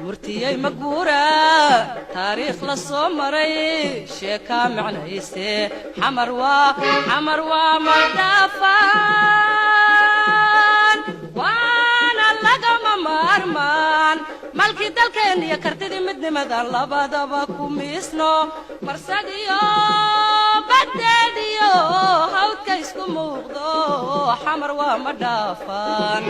Murtiyey ma guura, taariikh la soo maray, sheekaa micnayse. Xamar waa, Xamar waa madhaafaan, waana lagama maarmaan. Malkii dalkeen iyo kartidii midnimadan labadaba ku miisno. Marsadiyo badeediyo hawdka isku muuqdo, Xamar waa ma dhaafaan.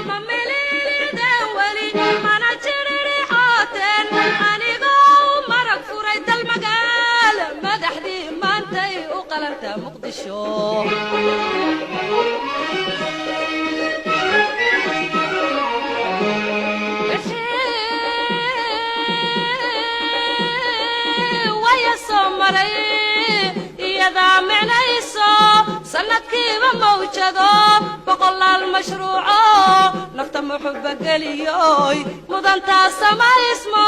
Ma miliilideen weli, mana jiririxooteen anigoo u marag furay dalmagaal madaxdii maantay u qalanta Muqdisho. Wixii waya soo maray iyadaa micnayso, sanadkiiba mawjado boqolaal mashruuco nafta muxuba geliyoy mudantaa samaysmo.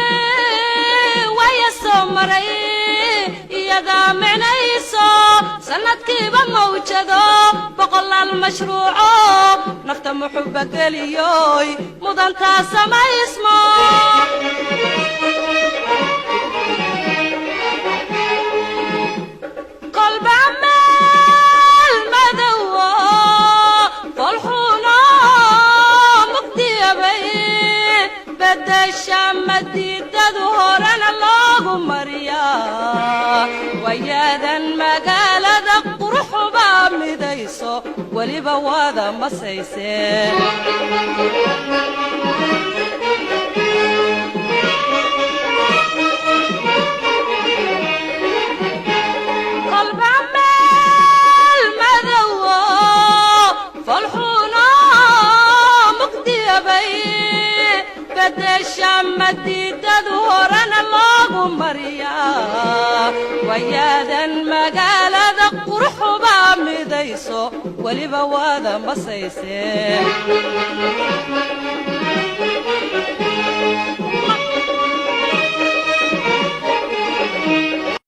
Wixii waya soo maray iyadaa micnayso, sanadkiiba mawjado boqolaal mashruuco nafta muxuba geliyoy mudantaa samaysmo. Kolba meel madowo folxuno mugdiyabay bedesha madiidadu, horena loogu mariyaa. Wayaadan magaalada quruxubaa midayso, weliba waada masayse. Kolba meel madowo folxuno mugdiyabay bedesha madiidadu, horena loogu mariyaa. Wayaadan magaalada quruxubaa midayso, weliba waada masayse.